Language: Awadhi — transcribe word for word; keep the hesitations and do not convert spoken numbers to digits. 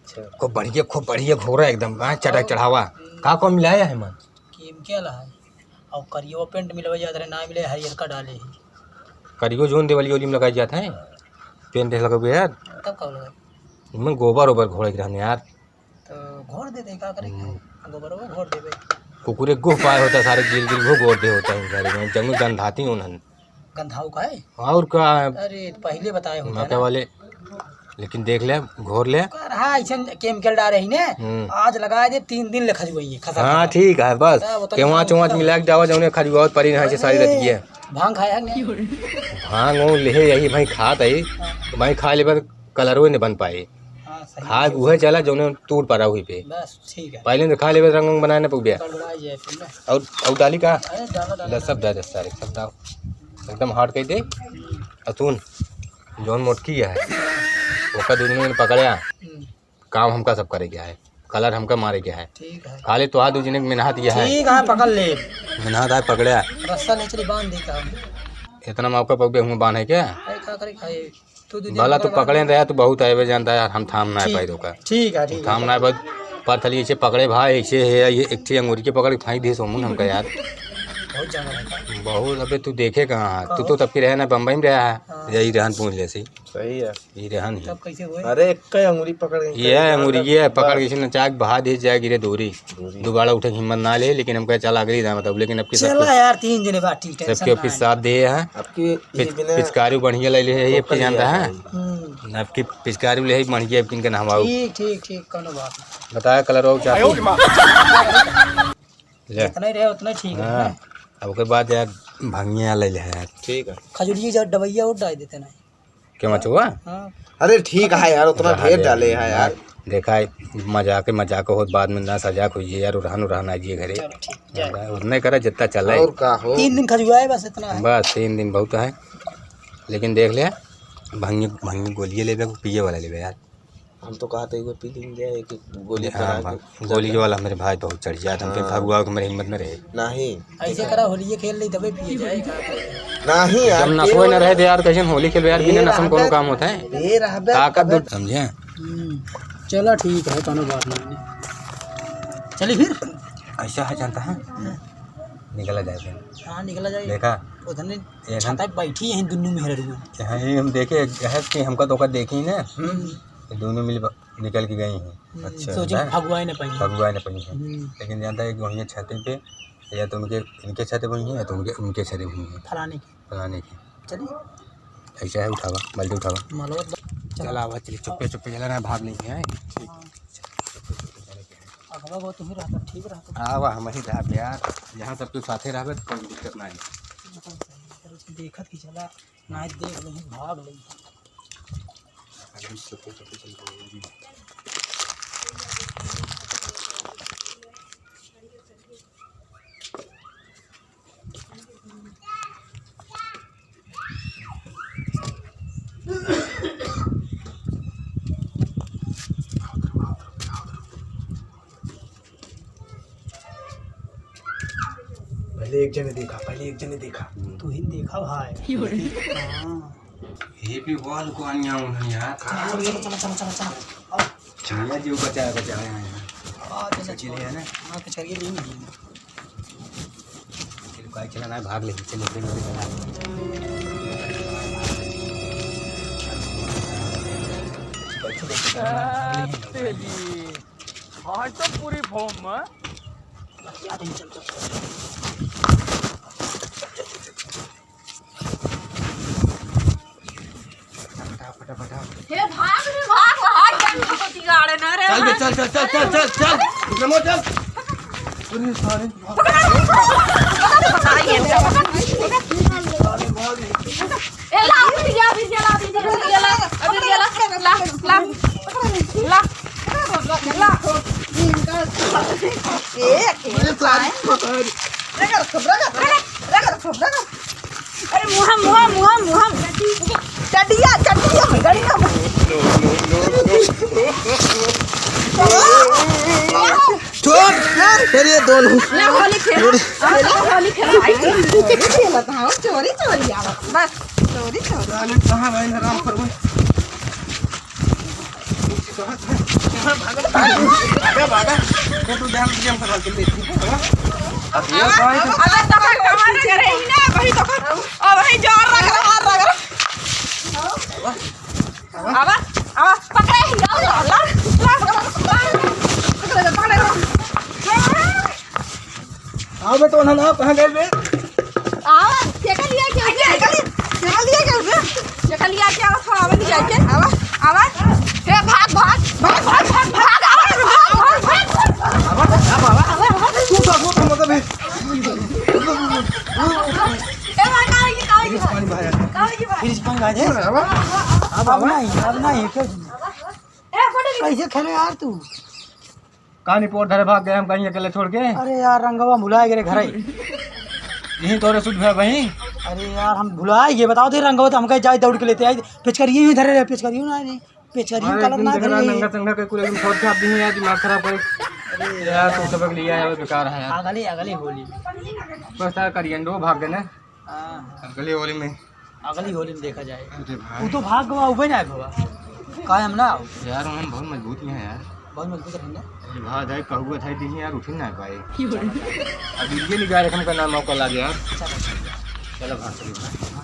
अच्छा। खूब बढ़िया, खूब बढ़िया घोरा एकदम, हाँ, चढ़ा और चढ़ावा। हम्म। का को मिलाया है मन? केमिकल है। और करियो पेंट मिलवा जात रहे, ना मिले, हरियर का डाले है। करियो जोन देवली ओली में लगाई जात है। पेंट लगबे यार। तब का लगा? इनमें गोबर ओबर घोड़े के रहने यार। तो घोर दे दे, का करे? हम्म। गोबर वो घोर देबे। कुकुरे गुह पाए होता, सारे गिल गिल घो गोर दे होता है सारे में, जंगल गंधाती उन्हन। गंधाऊ का है? और का? अरे, तो पहले बताए होता ना। वाले, लेकिन देख ले, घोर ले। का रहा, ऐसे केमिकल डाले ही ने, हम्म। आज लगाए दे, तीन दिन ले खजुआई है, खसा हाँ, खसा। ठीक है, बस। हाँ, वो तो केवाच केवाच मिला के डावा, जौने खजुआवत परी ना, ऐसे सारी अरे, रहती है। भांग खाया है कि नहीं? भांग वो ले यही भाई खात है, हाँ। तो भाई खा ले, पर कलरवे नहीं बन पाए। हाँ, सही खा है। उहे चला जौने टूट पड़ा हुई पे। बस, ठीक है। पहले तो खा लेबे, रंग वंग बनाए ना पउबे। गड़बड़ा जाए फिर ना। और, और डाली का? अरे, डाला, डाला, ले, सब डाला। डाल दे सारे, सब डाल। एकदम हार्ड कर दे। और सुन, जौन मोटकी है, ओका दू दिन में पकड़या, हम्म। काम हमका सब करे के है, कलर हमका मारे के है। ठीक है। खाली तोहार दू जने के मेहनत यह है। ठीक है, पकड़ ले। मेहनत है, पकड़या। रस्सा ले चली, बांध दे का? इतना मौका पउबे हुआ बांध है क्या? अरे, का करे खाए? तू दू दिन भला तू पकड़ पकड़े रहा। रहा, तू बहुत आवे जानता है यार, हम थाम ना ठीक, पाई तो का। ठीक है, ठीक है। थाम ना पाई, पत्थर ऐसे पकड़े भाई, ऐसे है, ये एक ठे अंगूरी के पकड़ के फेंक दे सोमू हमका यार। बहुत जंगल है का? बहुत, अबे तू देखे कहाँ है? तू कहाँ? तो तब की रहे ना, बम्बई में रहा है। हाँ। यही रहन पूछ ले सी। सही है। ये रहन ही। तब कैसे हुए? अरे, एक ही अंगूरी पकड़ के ये क्या अंगूरी बात है? ये पकड़ के बस। इसे नचा के बहा दे, जाए गिरे दूरी। दूरी। दोबारा उठे के हिम्मत ना ले, लेकिन हम कहे, "चल, अगली दाम बताओ," लेकिन अब की चला सबके यार, तीन जने बाटी, tension सबके ना ऑफिस है। साथ दिए हैं। अब की ये पिच-, बिना पिचकारी बढ़िया ले ले है, ये धोखा आपके जानता लिया है? है। हम्म। अब की पिचकारी ले है, बढ़िया, अब किनके नहवाओ। ठीक, ठीक, ठीक, कोनो बात नहीं। बताया कलर और चाहते हैं? ले। जितना ही रहे, उतना ही ठीक है हाँ, ना? अब ओकर बाद यार, भंगिया ले ले है यार। ठीक है। खजुरिया जा, दवाइया और डाल देते ना। के मचुआ? हाँ। अरे ठीक है यार, उतना रहा ढेर दे, डाले हैं यार। देखा है, मजाक, मजाक होत, बाद में ना सजाक होइए यार, उरहन, उरहन आ जाइए घरे। चलो ठीक, चलो। उतने करे जितना चले। और का हो? तीन दिन खजुआए, बस इतना है। बस तीन दिन बहुत है, लेकिन देख ले, भंगी, भंगी गोलिए लेबे, पिए वाला लेबे यार। हम तो कहा था, एक बार पी लेंगे, एक गोली हाँ, बना के। भंग-, गोली वाला मेरे भाई बहुत चढ़ जाता, हम फिर हाँ। भगुआ के मेरे हिम्मत में रहे। नहीं। ऐसे करा, होलिये खेल ली, तबे पिए जाए, का करे? नहीं यार, जब नशो न रहे तो यार, कैसे होली खेलबे यार, बिना नशा में कोनो काम होता है? ये रहबे ताकत तबे। दो, समझे? हम्म, चला ठीक है, कोनो बात नहीं। चली फिर। ऐसा है, जानता है? हाँ। निकला जाए फिर। हाँ, निकला जाए। देखा? उधर ने ये छाता हम पे बैठी हैं दुन्नू मेहरारू। हाँ, ये हम देखे, है कि हमका तो ओकर देखी ना। हम्म। ये दोनों मिल ब-, निकल के गई हैं। हम्म, अच्छा। सोचे कि ना? भगवाए न पाई। भगवाए न पाई हैं। हम्म। लेकिन जानता है कि वहीं छाते पे या तो उनके, इनके छाते वहीं हैं या तो उनके, उनके छाते वहीं हैं। फलाने की। फलाने की। चलिए। ऐसा है, उठावा, बाल्टी उठावा। मालवा तो चला। चला, आवा, चलिए, चुप्पे, चुप्पे चला ना, भाग नहीं है। ठीक। अगवा वो तुम ही रहता, ठीक रहता। आवा, हम ही रहबे यार, जहाँ सब तू साथे रहबे तो कोई दिक्कत ना है। देखत की चला, ना देख लें, भाग लें। पहले एक जने देखा, पहले एक जने देखा। तू ही देखा भाई। हाँ। ये भी बहुत को अन्याय हो गया यार। चलो, चलो, चलो, चलो, चलो, चलो। चलिए, जो बचा, बचा है यहाँ। हाँ, चलो, कचौड़ी है ना? हाँ, कचौड़ी ले लीजिए। चलो, काहे चला ना, भाग ले, चलो, चलो, चलो। तेरी। आज तो पूरी फॉर्म में। चल, चल, चल। फटाफट, फटाफट। हे भाग रे, भाग, भाग, जंगल को तिगाड़े ना रे। चल बे, चल, चल, चल। विक्रमो, चल। अरे सारे। ए, ला, अभी दिया, अभी दिया, ला, अभी दिया, अभी दिया, ला, अभी दिया, ला, ला, ला, ला। अरे सारे। रगड़ खूब, रगड़, रगड़, रगड़ खूब, रगड़। अरे मुहा, मुहा, मुहा, मुहा। चटिया, चटिया, गड़िया। छोड़, छोड़, तेरे दोनों। ला, होली खेला। छोड़। हाँ, ला, होली खेला। आई, चोरी खेलत हूँ, चोरी, चोरी आवत। बस, चोरी, चोरी। साले कहाँ गए हैं राम प्रभु? कहाँ, कहाँ, कहाँ भागा? भागा, भागा। ये तू ध्यान से, हम संभाल के लेती है। अब ये भाई तो अबे तो कहाँ से रही ना, वही तो कहाँ, और वही जोर लग रहा, हाथ लग रहा। आवा, आवा, पकड़े, लाओ, लाओ, लाओ, पकड़े, पकड़े, पकड़े। आवा बे, तो ना, ना, कहाँ गए बे? आवा, फेंका लिया क्या? अरे, फेंका लिया, फेंका लिया क्या बे? फेंका लिया क्या? आवा, आवा, नहीं जाके। आवा, आवा। हे, भाग, भाग, भाग, आवा, आवा, आवा, आवा। तू तो, तू तो, मतलब, ए, भाई, कहाँ है, कहाँ है, फ्रिज पानी बाहर है। कहाँ है, भाई? फ्रिज पानी बाहर है। आवा। अब, अब नहीं, अब नहीं, क्यों? ए, फोटो कैसे खेले यार तू? कहाँ नहीं पोर धरे भाग गए हम कहीं अकेले छोड़ के? अरे यार, रंगवा भुलाए गए घरे। यही तोरे सुध भे वहीं। अरे यार, हम भुलाए गए, बताओ दे रंगवा तो हम कहीं जाए दौड़ के लेते आए। पेचकरिये ही धरे रहे, पेचकरिये ना आए, पेचकरिये अरे कलर तुम ना देखना धरे। नंगा चंगा के कुल एकदम छोड़ के आप भी यार दिमाग खराब करे। अरे यार, तू सबक लिया है, बेकार है यार। अगले, अगले होली। बस यार, करियंडो भाग गए ना। हाँ। अगले होली में। अगली होली में देखा जाए। अरे भाई। वो तो भाग गवा, उबे ना आए बाबा। काहे हम ना आओ? यार, हम बहुत मजबूत हैं यार। बहुत मजबूत रहेंगे। अरे भाई, भाई, कहुआ था, दिन यार, उठ ही ना पाए। अब ये नहीं जा रहे, हमका ना मौका लागे यार। चलो, चलो। चलो, भाग, चलो, भाग।